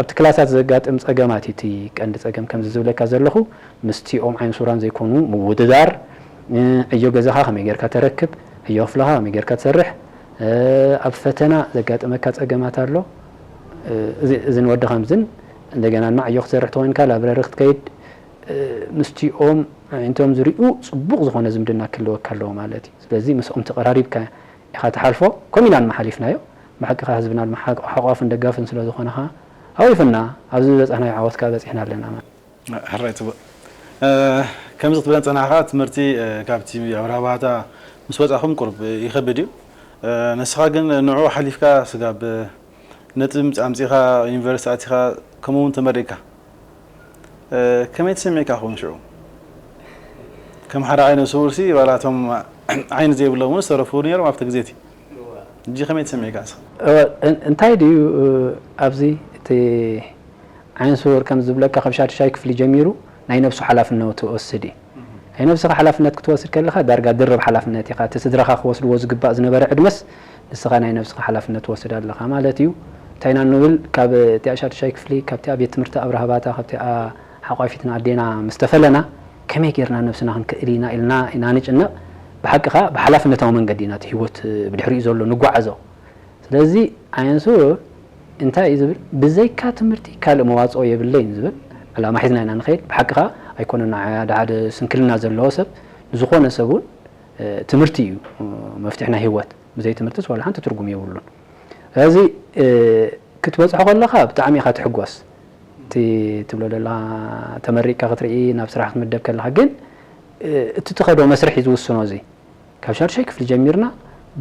ኣብቲ ክላሳት ዘጋጥም ጸገማት እዩ እቲ ቀንዲ ጸገም። ከምዚ ዝብለካ ዘለኹ፣ ምስቲኦም ዓይነ ስውራን ዘይኮኑ ምውድዳር፣ እ፣ ዕዮ ገዛኻ ከመይ ጌርካ ተረክብ፣ ዕዮ ክፍልኻ ከመይ ጌርካ ትሰርሕ፣ እ፣ ኣብ ፈተና ዘጋጥመካ ጸገማት ኣሎ። እ፣ እዚ፣ እዚ ንወዲ ከምዝን፣ እንደገና ድማ ዕዮ ክትሰርሕ ተኾይንካ ላብረሪ ክትከይድ፣ እ፣ ምስቲኦም ኣዒንቶም ዝሪኡ ጽቡቕ ዝኾነ ዝምድና ክህልወካ ኣለዎ ማለት እዩ። ስለዚ ምስኦም ተቐራሪብካ ኢኻ ትሓልፎ። ከምኡ ኢና ድማ ሓሊፍናዮ። ብሓቂ ከኣ ህዝብና ድማ ሓ-፣ ሓቋፍን ደጋፍን ስለ ዝኾነ ከኣ ሃዊፉና፣ ኣብዚ ዝበጻሕናዮ ዓወት ከኣ በጺሕና ኣለና ማለት እዩ። ሕራይ ጽቡቕ። እ፣ ከምዚ ክትብለን ጸናሕካ፣ ትምህርቲ፣ እ፣ ካብቲ ኣብርሃ ባህታ ምስ ወጻኹም ቁሩብ ይኸብድ እዩ። እ፣ ንስኻ ግን ንዕኡ ሓሊፍካ ስጋብ ነጥቢ ምጽ-፣ ኣምጺእካ ዩኒቨርሲቲ ኣቲኻ፣ ከምኡ እውን ተመሪቕካ። እ፣ ከመይ ተሰሚዕካ ክኸውን ሽዑ? ከም ሓደ ዓይነ ስውርሲ፣ ዋላ እቶም ዓይኒ ዘይብሎም እውን ዝተረፉ ነይሮም ኣብቲ ግዜ እቲ። ሕጂ ከመይ ተሰሚዕካ ንስኻ? እወ፣ እን-፣ እንታይ ድዩ፣ እ፣ ኣብዚ እቲ ዓይነ ስውር ከም ዝብለካ ካብ ሻድሻይ ክፍሊ ጀሚሩ ናይ ነብሱ ሓላፍነት ትወስድ እዩ። ናይ ነብስኻ ሓላፍነት ክትወስድ ከለኻ ዳርጋ ድርብ ሓላፍነት ኢኻ። እቲ ስድራኻ ክወስድዎ ዝግባእ ዝነበረ ዕድመስ ንስኻ ናይ ነብስኻ ሓላፍነት ትወስድ ኣለኻ ማለት እዩ። እንታይ ኢና ንብል፣ ካብ እቲኣ ሻድሻይ ክፍሊ፣ ካብቲኣ ቤት ትምህርቲ ኣብርሃ ባታ፣ ካብቲኣ ሓቋፊትና ኣዴና ምስ ተፈለና ከመይ ጌርና ነብስና ክንክእል ኢና ኢልና ኢና ንጭነቕ። ብሓቂ ከኣ ብሓላፍነታዊ መንገዲ ኢና እቲ ህይወት ብድሕሪኡ ዘሎ ንጓዓዞ። ስለዚ ኣየንሱር እንታይ እዩ ዝብል? ብዘይካ ትምህርቲ ካልእ መዋጽኦ የብለይን ዝብል ዕላማ ሒዝና ኢና ንኸይድ። ብሓቂ ከኣ ኣይኮነን፣ ሓደ ሓደ ስንክልና ዘለዎ ሰብ፣ ንዝኾነ ሰብ እውን፣ እ፣ ትምህርቲ እዩ፣ እ፣ መፍትሒ ናይ ህይወት። ብዘይ ትምህርትስ ዋላ ሓንቲ ትርጉም የብሉን። ስለዚ፣ እ፣ ክትበጽሖ ከለኻ ብጣዕሚ ኢኻ ትሕጎስ። እቲ ትብሎ ዘለኻ ተመሪቕካ ክትርኢ፣ ናብ ስራሕ ክትምደብ ከለኻ ግን፣ እ፣ እቲ ትኸዶ መስርሕ እዩ ዝውስኖ። እዚ ካብ ሻድሻይ ክፍሊ ጀሚርና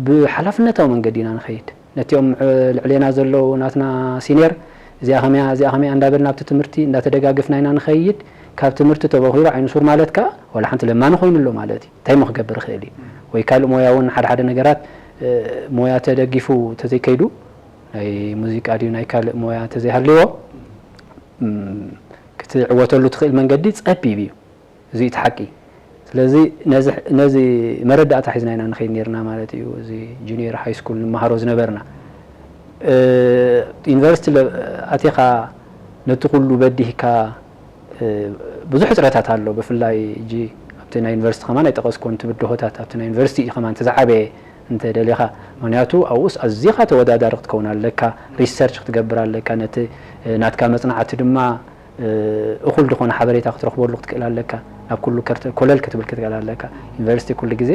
ብሓላፍነታዊ መንገዲ ኢና ንኸይድ። ነቲኦም፣ እ፣ ልዕሌና ዘለዉ ናትና ሲኒየር፣ እዚኣ ከመያ፣ እዚኣ ከመያ እንዳበልና ኣብቲ ትምህርቲ እንዳተደጋገፍና ኢና ንኸይድ። ካብ ትምህርቲ ተበኲሩ ዓይኑ ሱር ማለት ከኣ ዋላ ሓንቲ ለማኒ ኮይኑ ኣሎ ማለት እዩ። እንታይ እሞ ክገብር ይኽእል እዩ? ወይ ካልእ ሞያ እውን ሓደ ሓደ ነገራት፣ እ፣ ሞያ ተደጊፉ ተዘይከይዱ፣ ናይ ሙዚቃ ድዩ ናይ ካልእ ሞያ ተዘይሃልዎ፣ እም፣ ክትዕወተሉ ትኽእል መንገዲ ጸቢብ እዩ። እዚ እቲ ሓቂ። ስለዚ ነዚ ነዚ መረዳእታ ሒዝና ኢና ንኸይድ ነርና ማለት እዩ። እዚ ጁኒየር ሃይ ስኩል ንመሃሮ ዝነበርና ዩኒቨርሲቲ ኣቲኻ ነቲ ኩሉ በዲህካ ብዙሕ ሕፅረታት ኣሎ። ብፍላይ እጂ ኣብቲ ናይ ዩኒቨርሲቲ ከማን ኣይጠቐስኩን፣ እቲ ብድሆታት ኣብቲ ናይ ዩኒቨርሲቲ እዩ ከማን ተዝዓበየ እንተ ደሊኻ። ምክንያቱ ኣብኡስ ኣዚኻ ተወዳዳሪ ክትከውን ኣለካ፣ ሪሰርች ክትገብር ኣለካ፣ ነቲ ናትካ መፅናዕቲ ድማ እኹል ዝኾነ ሓበሬታ ክትረኽበሉ ክትክእል ኣለካ። ናብ ኩሉ ኮለል ክትብል ክትክእል ኣለካ። ዩኒቨርሲቲ ኩሉ ግዜ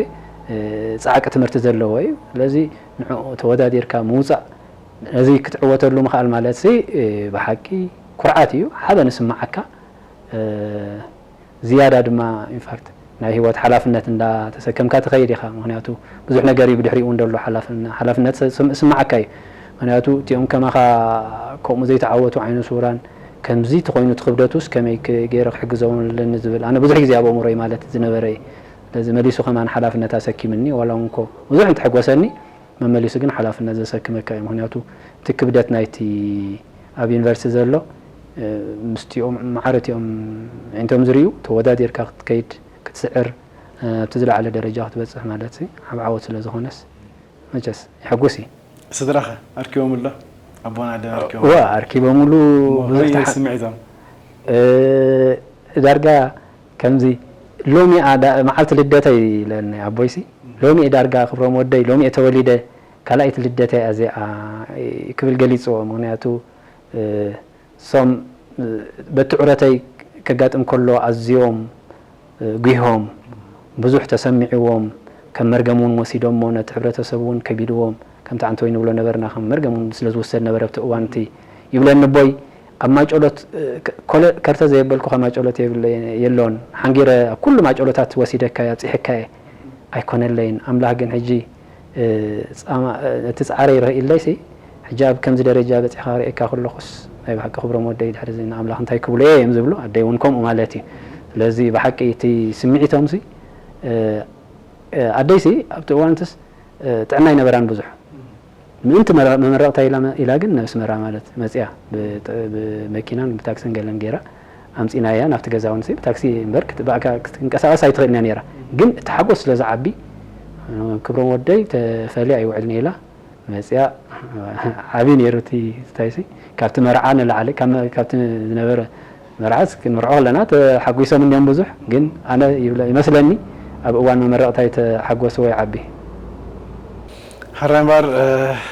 ፃዕቂ ትምህርቲ ዘለዎ እዩ። ስለዚ ንዕኡ ተወዳዲርካ ምውፃእ፣ ነዚ ክትዕወተሉ ምኽኣል ማለት ሲ ብሓቂ ኩርዓት እዩ። ሓበን ስምዓካ። ዝያዳ ድማ ኢንፋክት ናይ ህይወት ሓላፍነት እንዳተሰከምካ ትኸይድ ኢኻ። ምክንያቱ ብዙሕ ነገር እዩ ብድሕሪኡ እውን ዘሎ ሓላፍነ- ሓላፍነት ስ- ስም- ስምዓካ እዩ። ምክንያቱ እቲኦም ከማኻ ከምኡ ዘይተዓወቱ ዓይነ ስውራን ከምዚ ተኾይኑ እቲ ክብደቱስ ከመይ ክ- ገይረ ክሕግዞም ኣለኒ ዝብል ኣነ ብዙሕ ግዜ ኣብ ኣእምሮይ ማለት ዝነበረ እዩ። ስለዚ መሊሱ ከማን ሓላፍነት ኣሰኪምኒ ዋላ እውን እኮ ብዙሕ እንተሐጎሰኒ መመሊሱ ግን ሓላፍነት ዘሰክመካ እዩ። ምክንያቱ እቲ ክብደት ናይቲ ኣብ ዩኒቨርሲቲ ዘሎ ምስቲኦም ማዕረቲኦም ዕንቶም ዝርዩ ተወዳዲርካ ክትከይድ ክትስዕር ኣብቲ ዝለዓለ ደረጃ ክትበፅሕ ማለት ዓብ ዓወት ስለ ዝኾነስ መቸስ ይሐጉስ እዩ። ስድራኸ ኣርኪቦም ኣሎ ኣቦና ኣደን ኣርኪቦም ዋ ኣርኪቦምሉ ብዙሕ ስምዒቶም ዳርጋ ከምዚ ሎሚ መዓልቲ ልደተይ ኢለኒ ኣቦይሲ ሎሚ ዳርጋ ክብሮም ወደይ ሎሚ ተወሊደ ካልኣይቲ ልደተይ ኣዚኣ ክብል ገሊፅዎ። ምክንያቱ እሶም በቲ ዑረተይ ከጋጥም ከሎ ኣዝዮም ጒሆም፣ ብዙሕ ተሰሚዕዎም፣ ከም መርገም እውን ወሲዶሞ፣ ነቲ ሕብረተሰብ እውን ከቢድዎም፣ ከምቲ ዓንተወይ ንብሎ ነበርና፣ ከም መርገም እውን ስለ ዝውሰድ ነበረ ኣብቲ እዋን እቲ ይብለኒ ኣቦይ። ኣብ ማጨሎት ኮለ ከርተ ዘየበልኩ ከማጨሎት የብለ የሎን ሓንጊረ ኣብ ኩሉ ማጨሎታት ወሲደካዮ ኣብፂሐካየ ኣይኮነለይን ኣምላኽ ግን ሕጂ እቲ ፃዕረ ይረእይለይ ሲ ሕጂ ኣብ ከምዚ ደረጃ በፂኻ ክርእየካ ከለኹስ ናይ ብሓቂ ክብሮም ወደይ ድሕሪ እዚ ንኣምላኽ እንታይ ክብሎ እየ እዮም ዝብሉ ኣደይ እውን ከምኡ ማለት እዩ ስለዚ ብሓቂ እቲ ስምዒቶም ሲ ኣደይ ሲ ኣብቲ እዋን ትስ ጥዕና ኣይነበራን ብዙሕ ምእንቲ መመረቕታ ኢላ ግን ነብስመራ ማለት መፅያ ብመኪናን ብታክስን ገለን ገይራ ኣምፂናያ ናብቲ ገዛ እውን ብታክሲ እምበር ክትንቀሳቀስ ኣይትኽእልን እያ ነይራ ግን እቲ ሓጎስ ስለ ዝዓቢ ክብሮም ወደይ ተፈልያ ኣይውዕልን ኢላ መፅያ ዓብዩ ነይሩ እቲ ስታይሲ ካብቲ መርዓ ንላዕሊ ካብቲ ዝነበረ መርዓስ ክንምርዖ ከለና ተሓጒሶም እኒኦም ብዙሕ ግን ኣነ ይመስለኒ ኣብ እዋን መመረቕታ ኣይተሓጎስዎ ይዓቢ። ሕራይ እምበኣር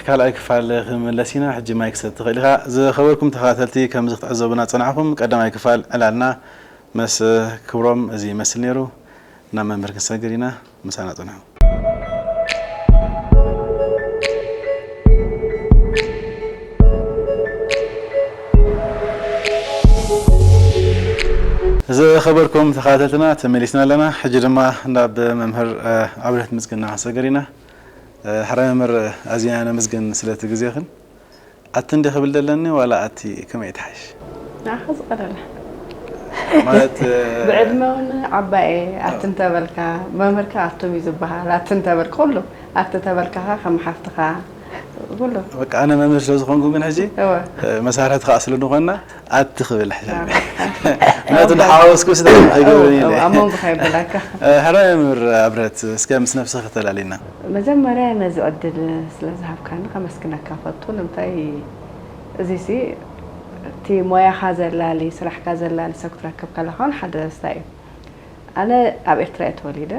ካልኣይ ክፋል ክንምለስ ኢና። ሕጂ ማይክ ክትሰቲ ትኽእል ኢኻ። ዝኸበርኩም ተኸታተልቲ ከምዚ ክትዕዘቡና ዝጸናሕኩም ቀዳማይ ክፋል ዕላልና ምስ ክብሮም እዚ ይመስል ነይሩ። ናብ መምህር ክንሰግር ኢና። ምሳና ጽንሑ። ዝኸበርኩም ተኸታተልትና ተመሊስና ኣለና። ሕጂ ድማ ናብ መምህር ኣብርሀት ምዝግና ክንሰግር ኢና። ሕራይ መምህር ኣዚና ነመስግን ስለቲ ግዜኽን። ኣቲ እንዲ ክብል ደለኒ ዋላ ኣቲ ከመይ ትሓይሽ? ንዓኻ ዝቐለለ። ማለት ብዕድመ እውን ዓባየ ኣቲ እንተበልካ መምህርካ ኣቱም እዩ ዝበሃል ኣቲ እንተበልካ ኩሉ ኣቲ ተበልካኻ ከም ሓፍትኻ ኩሉ በቃ ኣነ መምህር ስለ ዝኾንኩ ግን ሕጂ እወ መሳርሕቲ ከዓ ስለ ዝኾንና ኣቲ ክብል ሕሰብ ምክንያቱ ንሓወስኩ ስለ ኣይገብርን እየ ኣብ መንጎ ከይበላካ ሕራይ መምህር ኣብረት እስከ ምስ ነብስኺ ተላሊና መጀመርያ ነዚ ዕድል ስለ ዝሃብካኒ ከመስግነካ ፈቱ ንምንታይ እዚሲ እቲ ሞያኻ ዘላሊ ስራሕካ ዘላሊ ሰብ ክትረክብ ከለኻ እውን ሓደ ደስታ እዩ ኣነ ኣብ ኤርትራ እየ ተወሊደ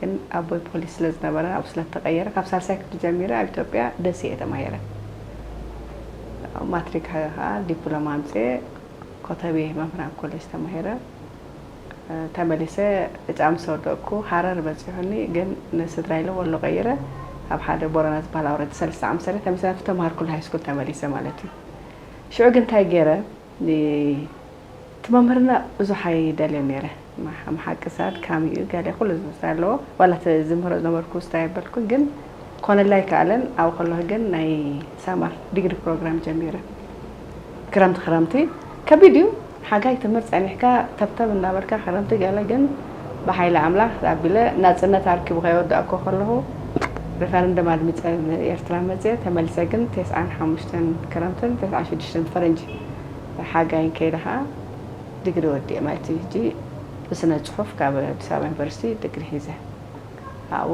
ግን ኣቦይ ፖሊስ ስለ ዝነበረ ኣብኡ ስለ ዝተቀየረ ካብ ሳልሳይ ክፍሊ ጀሚረ ኣብ ኢትዮጵያ ደሴ እየ ተማሂረ ማትሪክ ከዓ ዲፕሎማ ኣምፅየ ኮተቤ መምህራን ኮሌጅ ተማሂረ ተመሊሰ ዕጫ ምስ ወደቅኩ ሃረር በፂሑኒ ግን ንስድራይ ኢለ ወሎ ቀይረ ኣብ ሓደ ቦረና ዝበሃል ኣውረዲ ሰለስተ ዓመት ሰሪሐ ተመሊሰ ናብቲ ተምሃርኩሉ ሃይስኩል ተመሊሰ ማለት እዩ ሽዑ ግን እንታይ ገይረ እቲ መምህርና ብዙሕ ኣይደልዮን ነይረ ሓቂ ሳድ ካሚ እዩ ገለ ኩሉ ዝመስል ኣለዎ ዋላ ዝምህሮ ዝነበርኩ ስታይ ኣበልኩ ግን ኮነላ ኣይከኣለን ኣብኡ ከለኹ ግን ናይ ሳመር ዲግሪ ፕሮግራም ጀሚረ ክረምቲ ክረምቲ ከቢድ እዩ ሓጋይ ትምህርት ጸኒሕካ ተብተብ እንዳበልካ ክረምቲ ገለ ግን ብሓይሊ ኣምላኽ ኣቢለ ናጽነት ኣርኪቡ ከይወዳእኮ ከለኹ ሪፈረንደም ኣድሚጸ ኤርትራ መጽየ ተመሊሰ ግን ተስዓን ሓሙሽተን ክረምትን ተስዓን ሽዱሽተን ፈረንጂ ሓጋይን ከይደ ከዓ ዲግሪ ወዲኤ ማለት እዩ ሕጂ ብስነ ጽሑፍ ካብ ኣዲስ ኣበባ ዩኒቨርሲቲ ዲግሪ ሒዘ። ኣብኡ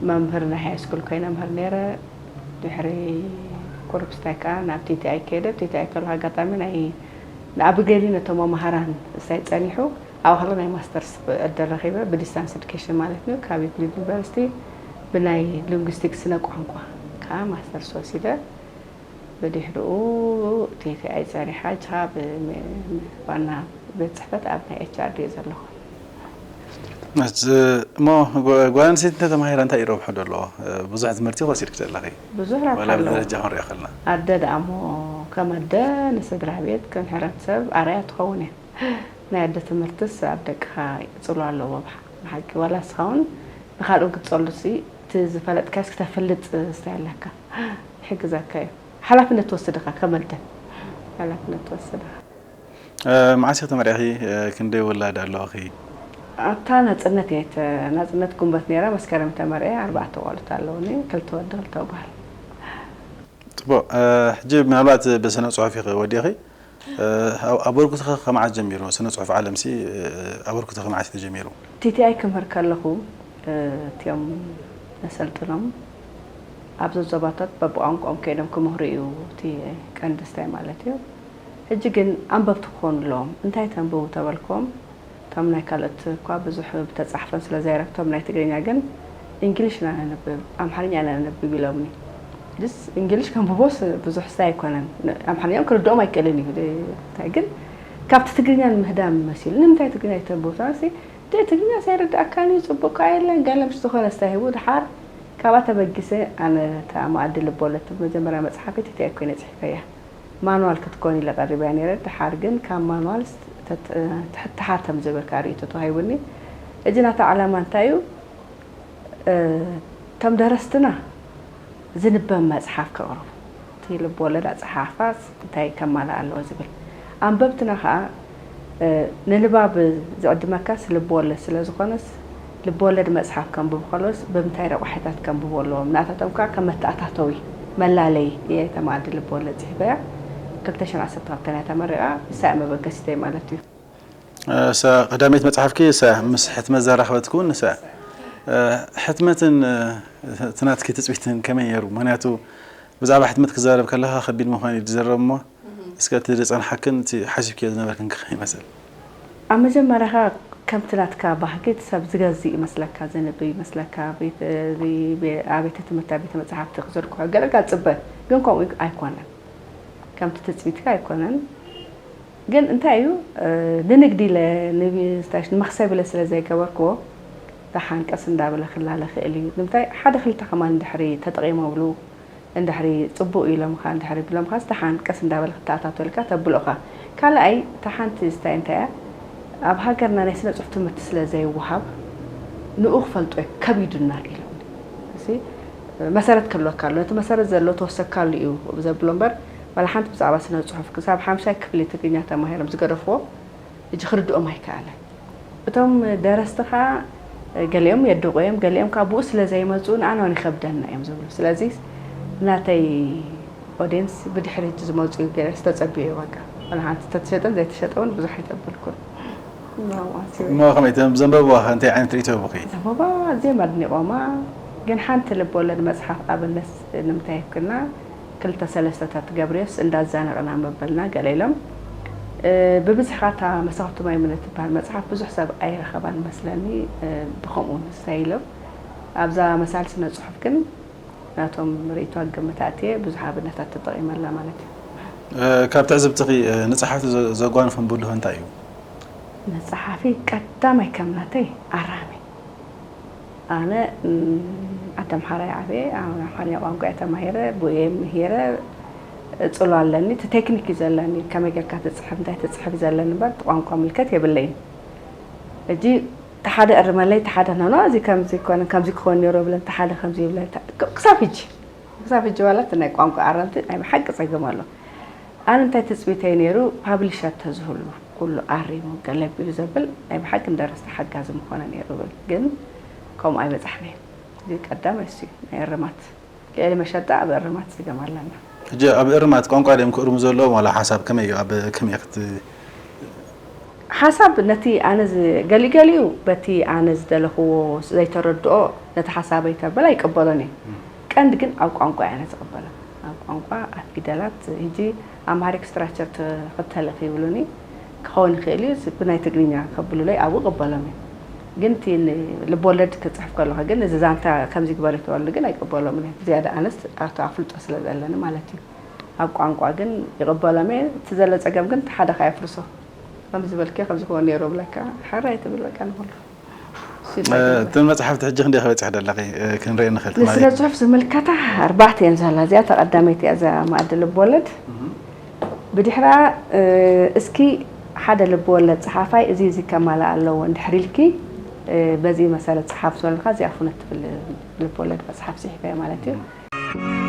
መምህር ናይ ሃይ ስኩል ኮይነ ምህር ነይረ። ድሕሪ ኮርፕስታይ ከኣ ናብ ቲቲኣይ ከይደ። ቲቲኣይ ከለኹ ኣጋጣሚ ናይ ንኣብ ገሊ ነቶም መምሃራን እስታይ ጸኒሑ፣ ኣብኡ ከለኹ ናይ ማስተርስ ዕድል ረኺበ፣ ብዲስታንስ ኤዱኬሽን ማለት እዩ። ካብ ዩክሊድ ዩኒቨርሲቲ ብናይ ሊንጉስቲክስ ስነ ቋንቋ ከኣ ማስተርስ ወሲደ። ብድሕሪኡ ቲቲኣይ ጸኒሓ፣ ሕጂ ከኣ ብ-፣ ም-፣ ዋና ቤት ጽሕፈት ኣብ ናይ ኤች ኣር ዲ እየ ዘለኹ። እሞ ጓ-፣ ጓል ኣንስተይቲ እንተተማሂራ እንታይ እዩ ረብሑ ዘለዎ? ብዙሕ ትምህርቲ ወሲድኪ ዘለኺ። ብዙሕ ረብሓ ዋላ ኣለዎ። ብደረጃ ክንሪኦ ከለና። ኣደ ደኣ እሞ ከም ኣደ ንስድራ ቤት፣ ከም ሕብረተሰብ ኣርኣያ ትኸውን እያ። ናይ ኣደ ትምህርትስ ኣብ ደቅኻ ጽልዋ ኣለዎ ብሓ-፣ ብሓቂ። ዋላ ንስኻ እውን ንኻልኦት ክትጸሉ ሲ፣ እቲ ዝፈለጥካስ ክተፍልጥ ስታይ ኣለካ። ይሕግዘካ እዩ። ሓላፍነት ትወስድ ኢኻ ከም ኣደ። ሓላፍነት ትወስድ ኢኻ። እ፣ መዓስ ኢኺ ተመሪዕኺ? እ፣ ክንደይ ውላድ ኣለውኺ? ኣብታ ናጽነት እየ ተ-፣ ናጽነት ጉንበት ነይረ፣ መስከረም ተመርዕየ፣ ኣርባዕተ ቆልዑት ኣለውኒ፣ ክልተ ወዲ፣ ክልተ ጓል። ጽቡቕ። እ፣ ሕጂ ምናልባት ብስነ ጽሑፍ ኢኺ ወዲእኺ፣ እ፣ ኣብ-፣ ኣበርክቶኺ ከመዓስ ጀሚሩ? ስነ ጽሑፍ ዓለምሲ፣ እ፣ ኣበርክቶኺ መዓስ እዩ ተጀሚሩ? ቲቲኣይ ክምህር ከለኹ፣ እ፣ እቲኦም ነሰልጥኖም ኣብ ዘዞባታት በብቋንቋኦም ከይዶም ክምህሩ እዩ እቲ ቀንዲ ስታይ ማለት እዩ። ሕጂ ግን ኣንበብቲ ክኾኑ ኣለዎም። እንታይ ተንብቡ ተበልክዎም፣ እቶም ናይ ካልኦት እኳ ብዙሕ ብተጻሕፈን ስለ ዘይረክቶም ናይ ትግርኛ ግን እንግሊሽ ኢና ነንብብ፣ ኣምሓርኛ ኢና ነንብብ ኢሎምኒ። ድስ እንግሊሽ ከንብቦስ ብዙሕ ስታይ ኣይኮነን። ን-፣ ኣምሓርኛ እውን ክርድኦም ኣይክእልን እዩ። ደ-፣ እንታይ ግን ካብቲ ትግርኛ ንምህዳም መሲሉ፣ ንምንታይ ትግርኛ ይተንብቡ? ተባሲ፣ ደ-፣ ትግርኛ ሳይርድኣካን እዩ፣ ጽቡቅ ከኣ የለን፣ ገለ ምሽ ዝኾነ ስታይ ሂቡ፣ ድሓር ካብኣ ተበጊሰ ኣነ እታ መኣዲ ልቦለድ መጀመርያ መጽሓፈይ ቲቲኣይ ኮይነ ጽሒፈያ። ማንዋል ክትኮን ኢለ ቀሪበያ ነይረ። ድሓር ግን ካብ ማንዋል ስ-፣ ተት-፣ ትሕት-፣ ትሓተም ዝብል ከኣ ርእይቶ ተዋሂቡኒ። እጂ ናታ ዕላማ እንታይ እዩ? እ፣ እቶም ደረስትና ዝንበብ መጽሓፍ ከቕርቡ፣ እቲ ልብ ወለድ ኣጸሓሕፋስ እንታይ ከማልእ ኣለዎ ዝብል። ኣንበብትና ከኣ፣ እ፣ ንንባብ ዝዕድመካስ ልብ ወለድ ስለ ዝኾነስ፣ ልብ ወለድ መጽሓፍ ከንብቡ ከለውስ ብምንታይ ረቋሒታት ከንብቡ ኣለዎም? ናታቶም ከኣ ከም መተኣታተዊ፣ መላለዪ እየ እታ መኣዲ ልብ ወለድ ጽሒፈያ። ክልተ ሽሕን ዓሰርተ ክልተን እያ ተመሪቓ፣ ንሳ እያ መበገሲተይ ማለት እዩ። እ፣ እሳ ቀዳመይቲ መጽሓፍኪ እሳ ምስ ሕትመት ዘራኸበትኪ እውን ንሳ እያ። እ፣ ሕትመትን፣ እ፣ እቲ ናትኪ ትጽቢትን ከመይ ነይሩ? ምኽንያቱ ብዛዕባ ሕትመት ክዛረብ ከለኻ ከቢድ ምዃን እዩ ዝዝረብ እሞ፣ እስከ እቲ ዝጸንሓክን እቲ ሓሲብክዮ ዝነበርክን ከ ከመይ ይመስል? ኣብ መጀመርያ ኸኣ ከምቲ ናትካ ባህጊ እቲ ሰብ ዝገዝእ ይመስለካ፣ ዘንብብ ይመስለካ፣ ቤት፣ እ፣ ቤ-፣ ኣብ ቤተ ትምህርቲ፣ ኣብ ቤተ መጻሕፍቲ ክዘርግሖ ገለ ኢልካ ትጽበ፣ ግን ከምኡ ኣይኮነን። ከምቲ ትጽቢትካ ኣይኮነን። ግን እንታይ እዩ፣ እ፣ ንንግዲ ኢለ፣ ንቢ-፣ ንመኽሰብ ኢለ ስለ ዘይገበርክዎ፣ ደሓን ቀስ እንዳበለ ክላለ ክእል እዩ። ንምንታይ ሓደ ክልተ ከማን እንድሕሪ ተጠቒሞምሉ፣ እንድሕሪ ጽቡቕ ኢሎምኻ፣ እንድሕሪ ቢሎምኻስ ደሓን ቀስ እንዳበለ ክተኣታተወልካ ተብሎ ኢኻ። ካልኣይ፣ እታ ሓንቲ ስታይ እንታይ እያ፣ ኣብ ሃገርና ናይ ስነ ጽሑፍ ትምህርቲ ስለ ዘይወሃብ፣ ንኡ ክፈልጦ ከቢዱና ኢሎም። እዚ መሰረት ክህልወካ ኣለዎ። ነቲ መሰረት ዘሎ ተወሰካሉ እዩ ዘብሎ እምበር፣ ዋላ ሓንቲ ብዛዕባ ስነ ጽሑፍ ክሳብ ሓምሻይ ክፍሊ ትግርኛ ተማሂሮም ዝገደፍዎ፣ ሕጂ ክርድኦም ኣይከኣለን። እቶም ደረስቲ ኸኣ ገሊኦም የድንቑ እዮም፣ ገሊኦም ካብ ብኡ ስለ ዘይመጹ ንኣና እውን ይኸብደና እዮም ዝብሉ። ስለዚ ናተይ ኦድየንስ ብድሕሪት ዝመጹ እዩ ገለ ዝተጸብዮ እዩ በቃ። ዋላ ሓንቲ ተተሸጠን ዘይተሸጠ እውን ብዙሕ ኣይተበልኩን። እሞ ከመይ እቶም ዘንበብዋ ኸ እንታይ ዓይነት ርእይቶ ሂቡኺ? ዘንበባ ኣዝዮም ኣድኒቖማ። ግን ሓንቲ ልብ ወለድ መጽሓፍ ኣብነት ንምንታይ ሂብክና? ክልተ ሰለስተታት ገብርዮስ እንዳዛነቕና መበልና ገለ ኢሎም። እ፣ ብብዝሒ ኸኣ እታ መሳኹቲ ማይሙነ እትበሃል መጽሓፍ ብዙሕ ሰብ ኣይረኸባን መስለኒ፣ እ፣ ብኸምኡ ንስታይ ኢሎም። ኣብዛ መሳል ስነ ጽሑፍ ግን ናቶም ርእይቶ ግምት ኣእትየ ብዙሕ ኣብነታት ተጠቒመላ ማለት እዩ። እ፣ ካብ ትዕዝብትኺ፣ እ፣ ንጸሓፍቲ ዘ-፣ ዘጓንፎም ብልሆ እንታይ እዩ? ንጸሓፊ ቀዳማይ ከም ናተይ ኣራሚ። ኣነ፣ እም፣ ዓዲ ኣምሓራ እየ ዓብየ፣ ኣብ ኣምሓርኛ ቋንቋ እየ ተማሂረ፣ ብኡ እየ ምሂረ፣ ጽሎ ኣለኒ፣ እቲ ቴክኒክ እዩ ዘለኒ፣ ከመይ ጌርካ ትጽሕፍ፣ እንታይ ትጽሕፍ እዩ ዘለኒ እምበር፣ እቲ ቋንቋ ምልከት የብለይን። ሕጂ፣ እቲ ሓደ እርመለይ፣ እቲ ሓደ፣ ኖ፣ ኖ፣ እዚ ከምዚ ይኮነ፣ ከምዚ ክኾን ነይሩ ብለን፣ እቲ ሓደ ከምዚ ይብለኒ፣ ክሳብ ሕጂ፣ ክሳብ ሕጂ ዋላ እቲ ናይ ቋንቋ ኣረምቲ ናይ ብሓቂ ጸገም ኣሎ። ኣነ እንታይ ትጽቢተይ ነይሩ፣ ፓብሊሸር ተዝህሉ፣ ኩሉ ኣሪሙ፣ ገለቢሉ ዘብል ናይ ብሓቂ ንደረስቲ ሓጋዚ ምኾነ ነይሩ እብል። ግን ከምኡ ኣይበጻሕናዮን። እዚ ቀዳማይ እሱ እዩ፣ ናይ እርማት። ልዕሊ መሸጣ ኣብ እርማት ጸገም ኣለና። ሕጂ ኣብ እርማት ቋንቋ ድዮም ክእርሙ ዘለዎም ዋላ ሓሳብ ከመይ እዩ? ኣብ ከመይ ክት-፣ ሓሳብ ነቲ ኣነ ዝ- ገሊገሊኡ በቲ ኣነ ዝደለኽዎ ዘይተረድኦ ነቲ ሓሳበይ ተበል ኣይቅበሎን እየ። ቀንዲ ግን ኣብ ቋንቋ እየ ኣነ ዝቕበሎ። ኣብ ቋንቋ፣ ኣብ ፊደላት፣ ሕጂ ኣምሃሪክ ስትራክቸር ተኸተልኺ ይብሉኒ። ክኸውን ይኽእል እዩ፣ ብናይ ትግርኛ ከብሉለይ ኣብኡ ቅበሎም እየ። ግን እቲ ን- ልቦለድ ክጽሕፍ ከለኹ ግን እዚ ዛንታ ከምዚ ግበሪ ተበሉ ግን ኣይቅበሎምን እየ። ዝያዳ ኣነስ ኣብቲ ኣፍልጦ ስለ ዘለኒ ማለት እዩ። ኣብ ቋንቋ ግን ይቕበሎም እየ። እቲ ዘሎ ጸገም ግን እቲ ሓደ ከየፍርሶ። ከም ዝበልክዮ ከምዚ ክኸውን ነይሩ ብለካ፣ ሕራይ ትብል በቃ ንኹሉ። እሱ እዩ ጸገም። እተን መፅሓፍቲ ሕጂ ክንደይ ክበፅሕ ደለኺ ክንርኢ ንኽእል ንስነ ትማሊ? ጽሑፍ ዝምልከታ ኣርባዕተ እየን ዘላ። እዚኣ ተቐዳመይቲ እያ፣ እዛ ማዕዲ ልብወለድ። ብድሕራ እስኪ ሓደ ልብወለድ ጸሓፋይ እዚ እዚ ከማልእ ኣለዎ እንድሕር ኢልኪ በዚ መሰረት ጸሓፍ ዝበልካ እዚኣ ፍኖት ትብል ልብወለድ መጽሓፍ ጽሒፈ ማለት እዩ።